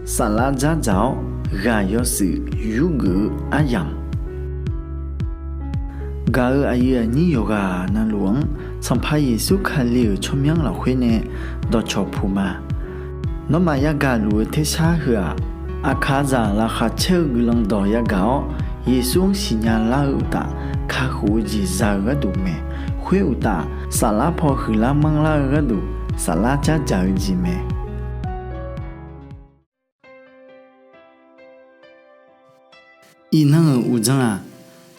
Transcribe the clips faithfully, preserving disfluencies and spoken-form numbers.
Saflar dzardzaq-awr ghaq yawshuif yurgeuf-eu aryamq, gaq-euq aqyuif aqnyir yawqghaq navluf-anr Sanqpaq Yeqsur Kali-euq tsawrmyanr lafkhoer nae dawqcawq puq ma. Nawmaf yagaq luf-eu tersar heu-aq, aqkaqzaq laqkhaq caer-eu guiqlanq dawq yagaq-awr, Yeqsur-anr siqnya lar-eu uqtaf, kakhof-eu jeq za-eu gharduq mae. Khoer uqtaf, saflar paw huiqlar manrlar-eu gharduq, saflar dzardzaq-eu jeq mae. Iqnan-euq uqdzan-aq,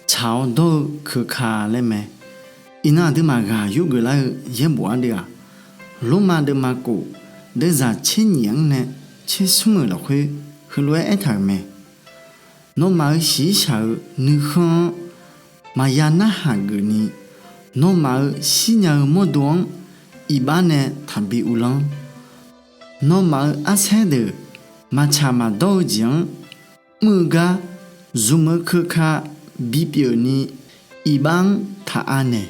tsaq-awr dawr-eu keuka laer mae. Iqnan aqduimaf ghaq yurgeuf lar-eu yaerbof ardeuv-aq, Lormav deuvma kof deuvzaq tser nyif-anr nae tser smr-euq lafkhoer heulof-aer aertaq-euq mae. Nawmaf-euq shiqshaq-eu nuikhanr-anr maqya narhaq geufni, nawmaf-euq shirnya-eu mawrdo-anr iqbax nae taqbi uvlanr. Nawmaf-euq arsaer deuq maqtsaq maqdawr-eu jeq-anr mr-eu gar zmq-eu keuka bipyeuf ni, iqbax-anr taq anaeq.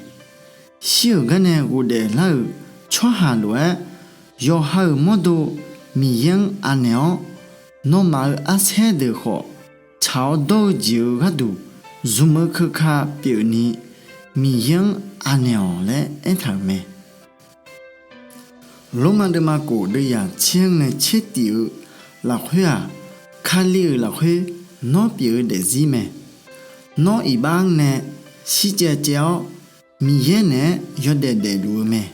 Shir-euq gar nae ghofdaef lar-euq tsawrhaq lof-aer, yawqha-euq mawrdo Miqyaer-anr anaeq-awr, nawmaf-euq arsaer deuq khawf tsaq-awr dawr-eu jeq-eu gharduq zmq-eu keuka pyeufni, Miqyaer-anr anaeq-awq laer aertaq-euq mae. Lormav deuvma kof deuvzaq tser-anr nae tser tif-eu lafkhoer-aq, Kali-euq lafkhoer nawr pyeuf-eu daefzir mae. Nawr iqbax-anr nae shircaev caev-awr, Miqyaer naeq-aer yawdaef daefluf-eu mae.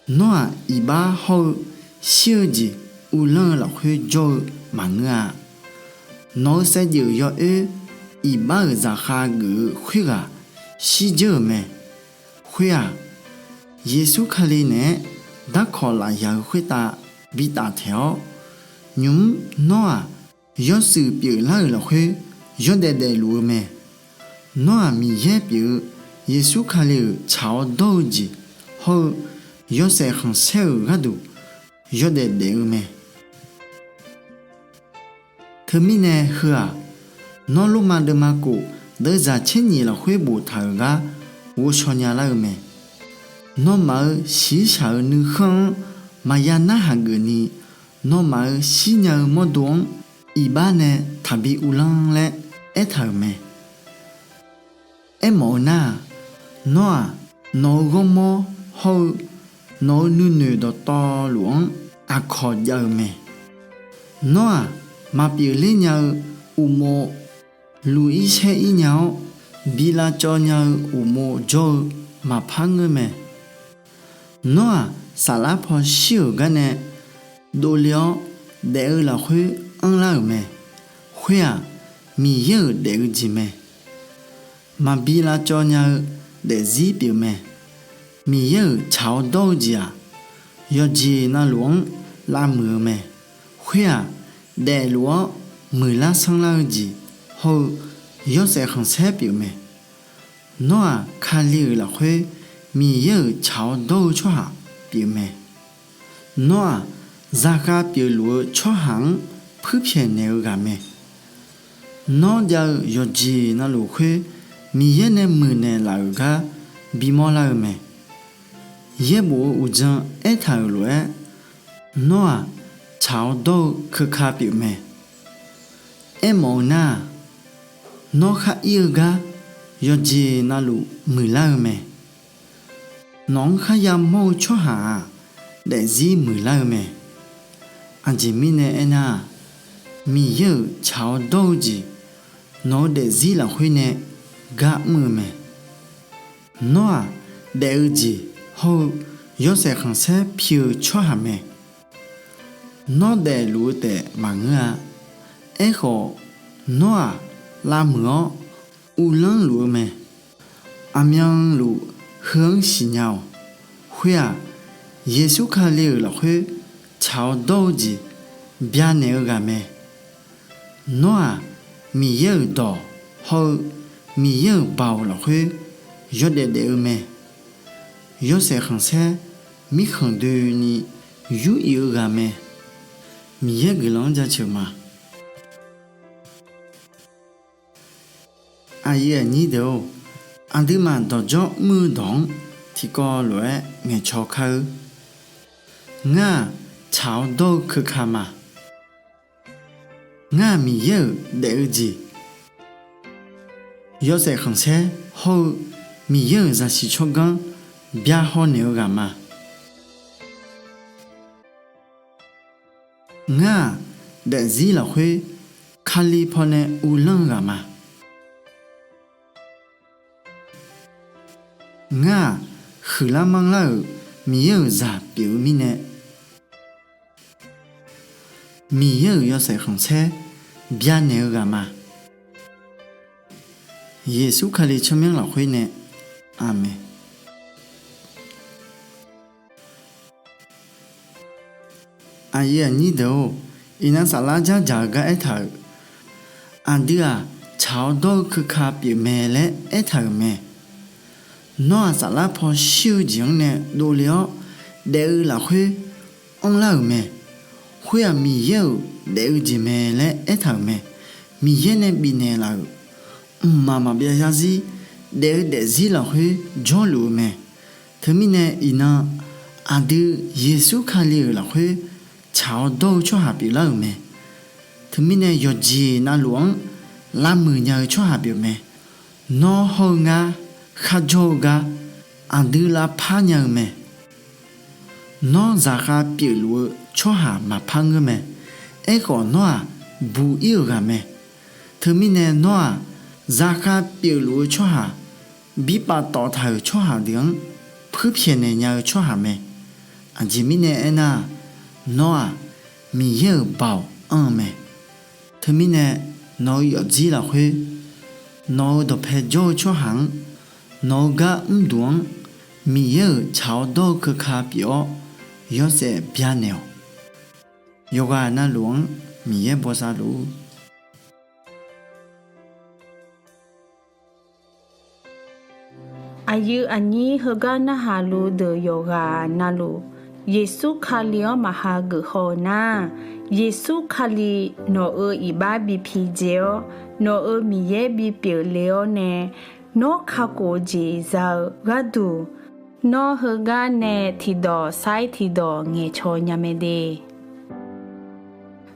Nawr-aq, iqbax hawr-eu shir-eu jeq uvlanr-eu lafkhoer jawr-eu maqngeur-a. Nawq-eu saevdzeuf yawoer iqbax-euq zaqkhav geuf-eu khoerghaq shirdzeur-euq mae. Khoer-aq, Yeqsur Kali naeq-aer darkawq lafyaq-eu khoertav bitaf taeq-awr, nymq-mr nawr-aq, yawshuif pyeuflar-euq lafkhoer yawdaef daefluf-eu mae. Nawr-aq, Miqyaer pyeuf-eu Yeqsur Kali-euq tsaq-awr dawr-eu jeq hawr-eu yawshaef khanqsaer-euq gharduq yawdaef daef-eu mae. Teumirnae heu-aq, nawr Lormav deuvma kof deuvzaq tser nyif lafkhoer boftaq-euq gar ghovshaw nya lar-eu mae. Nawmaf-euq shiqshaq-eu nuikhanr-anr maqya narhaq geufni, nawmaf-euq shirnya-eu mawrdo-anr iqbax nae taqbi uvlanr laer aertaq-euq mae. Aermawf-eu nar-aq, nawr-aq, nawq-eu ghawrmawr hawr-eu nawq-eu nuinoeq dawqtawvluf-anr aqkawq jav-eu mae. Nawr-aq, maqpyeuf ler nya-eu uqmov luq-ir saer-ir nya-awr, bi lavcawv nya-eu uqmov jawr-eu maqpar ngeur mae. Nawr-aq, saflar paw shir-euq gar nae dovle-awr daef-eu lafkhoer anrlar-euq mae. Khoer-aq, Miqyaer-euq daef-eu jeq mae. Maqbi lavcawv nya-eu daefzir pyeuf mae. Miqyaer-euq tsaq-awr dawr-eu jeq-aq, yawqjeq navluf-anr lavmuiq-eu mae. Khoer-aq, daefluf-awr muiqlar sanrlar-eu jeq hawr-eu yawshaef khanqsaer pyeuf mae. Nawr-aq, Kali-euq lafkhoer Miqyaer-euq tsaq-awr dawr-eu tsawrhaq pyeuf mae. Nawr-aq, zaqkhav pyeufluf-eu tsawrhaq-anr puirpyaeq naeq-eu ghaq mae. Nawr jav-eu yawqjeq navluf khoer Miqyaer nae muiqnaeq laf-euq gar bimawr lar-eu mae. Yaerbof-eu uqdzan aertaq-euq lof-aer, nawr-aq, tsaq-awr dawr-eu keuka pyeuf mae. Aermawf-eu nar-aq, nawr khar ir-eu gar yawqjeq navluf muiqlar-eu mae. Nawq-anr kharya mawr-eu tsawrhaq-aq, daefzir muiqlar-eu mae. Aqjeq mirnae aernar-aq, Miqyaer-euq tsaq-awr dawr-eu jeq nawq-eu daefzir lafkhoer nae gar mr-eu mae. Nawr-aq, daef-eu jeq hawr-eu yawshaef khanqsaer pi-eu tsawrhaq mae. Nawr daefluf-eu taef maqngeur-a. Aerkhawf, nawr-aq, lavmuiq-awr uvlanr luf-eu mae. Aqmyanluf heu-anr siqnya-awq. Khoer-aq, Yeqsur Kali-euq lafkhoer tsaq-awr dawr-eu jeq byanaeq-eu ghaq mae. Nawr-aq, Miqyaer-euq dawq hawr-eu Miqyaer-euq baoq lafkhoer yawdaef daef-eu mae. Yawshaef khanqsaer mirkhanq doeni yur if-eu ghaq mae. Miqyaer guiqlanq-anr jaceuq ma. Aqyuif aqnyir deuq-or, aqduimaf dawqdzawr mr-eu dawq-anr tiqkawv lof-aer ngaeqcaw kar-eur. Ngar-aq, tsaq-awr dawr-eu keuka ma. Ngar-aq Miqyaer-euq daef-eu jeq, yawshaef khanqsaer hawr-eu Miqyaer-euq zaqsiq tsawrganr byahaw naeq-eu ghaq ma. Ngar-aq daefzir lafkhoer Kali pawnae uvlanr-eu ghaq ma. Ngar-aq huiqlar manrlar-euq Miqyaer-euq zaq pyeuf-eu mirnae, Miqyaer-euq yawshaef khanqsaer byanaeq-eu ghaq ma. Yeqsur Kali tsawrmyanr lafkhoer nae, Aqmeq. Aqyuif aqnyir deuq-or, iqnan saflar dzardzaq-eu gar aertaq-euq, aqdui-aq tsaq-awr dawr-eu keuka pyeuf mae laer aertaq-euq mae. Nawr-aq saflar paw shir-eu jeq-anr nae dovle-awr daef-eu lafkhoer anrlar-euq mae. Khoer-aq Miqyaer-euq daef-eu jeq mae laer aertaq-euq mae. Miqyaer nae bifnaeq laf-euq mqmaq maqbyav zarzir daef-eu daefzir lafkhoer jawrluf-eu mae. Teumirnae iqnan aqdui Yeqsur Kali-euq lafkhoer tsaq-awr dawr-eu tsawrhaq pyeuflar-euq mae. Teumirnae yawqjeq navluf-anr lavmuiq nya-eu tsawrhaq pyeuf mae. Nawr hawr-eu ngar kharjawr-eu gar aqdui lavpar nya-eu mae. Nawr zaqkhav pyeufluf-eu tsawrhaq maqpar ngeur mae. Aerkhawf nawr-aq buq-ir-euq ghaq mae. Teumirnae nawr-aq zaqkhav pyeufluf-eu tsawrhaq, bi paftawf taq-euq tsawrhaq deuq-anr puirpyaeq naeq nya-eu tsawrhaq mae. Aqjeq mirnae aernar-aq, nawr-aq Miqyaer-euq baoq anr-eu mae. Teumirnae nawq-eu yawfjir lafkhoer, nawq-eu dawqpae jawr-eu tsawrhaq-anr, nawq-eu gar mrduq-anr Miqyaer-euq tsaq-awr dawr-eu keuka pyeuf-awr yawshaef byanaeq-awq. Yawqghaq navluf-anr Miqyaer bosav luf-ur. Aqyuif aqnyir heugar narhaq luf deuq yawqghaq navluf, Yeqsur Kali-anr maqha geuf haw-eu nar, Yeqsur Kali nawq-euq iqbax bi pidzae-awr, nawq-euq Miqyaer bipyeuf le-awr nae, nawr kakhof-eu jeq za-eu gharduq, nawr heugar nae tiqdawq sair tiqdawq ngaeqcawq nya mae de.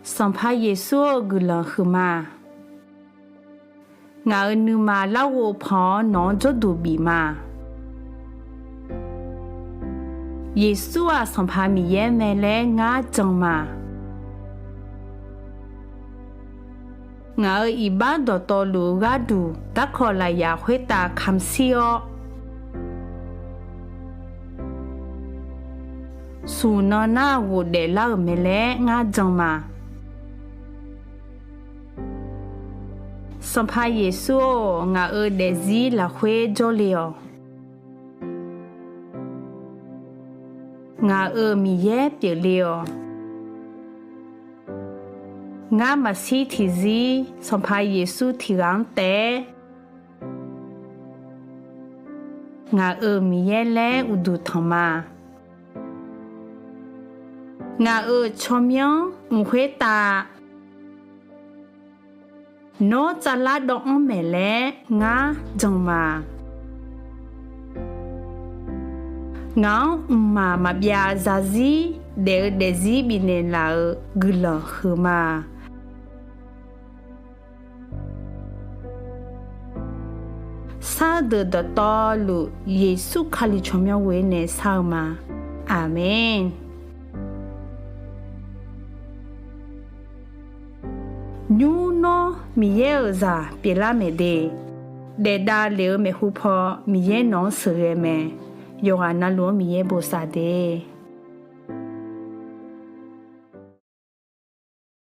Sanqpaq Yeqsur-eu guiqlanq huiqma. Ngaq-euq nuima larghov pan-awr nawq-anr jawrduq bif ma. Yeqsur-aq Sanqpaq Miqyaer mae laer ngar jan ma. Ngaq-euq iqbax dawqtawvluf-eu gharduq darkawq lafyaq khoertav kamq shir-awr, smq nan nar ghofdaef lar-euq mae laer ngar jan ma. Sanqpaq Yeqsur-or, ngaq-euq daefzir lafkhoer jawrle-awq. Ngaq-euq Miqyaer pyeufle-awq. Ngar maqshir tiqzir Sanqpaq Yeqsur tiq ghaq-anr taef-aer ngaq-euq Miqyaer laer uqduq tanq ma. Ngaq-euq tsawrmyanr mq khoertav nawr tsavlar dawv-anr maeq laer ngar jan ma. Ngaq-anr mqmaq maqbyav zarzir daef-eu daefzir bifnaeq laf-euq guiqlanq huiqma. Sar deuq dawqtawvluf Yeqsur Kali tsawrmyanr ghoer nae shar-eu ma. Aqmeq. Nymr nawr Miqyaer-euq zaq pyeuflar maeq de. Daefdav lef-eu maeqhu paw Miqyaer nawq-anr sheuqghae mae. Yawqghaq navluf-anr Miqyaer bosav de.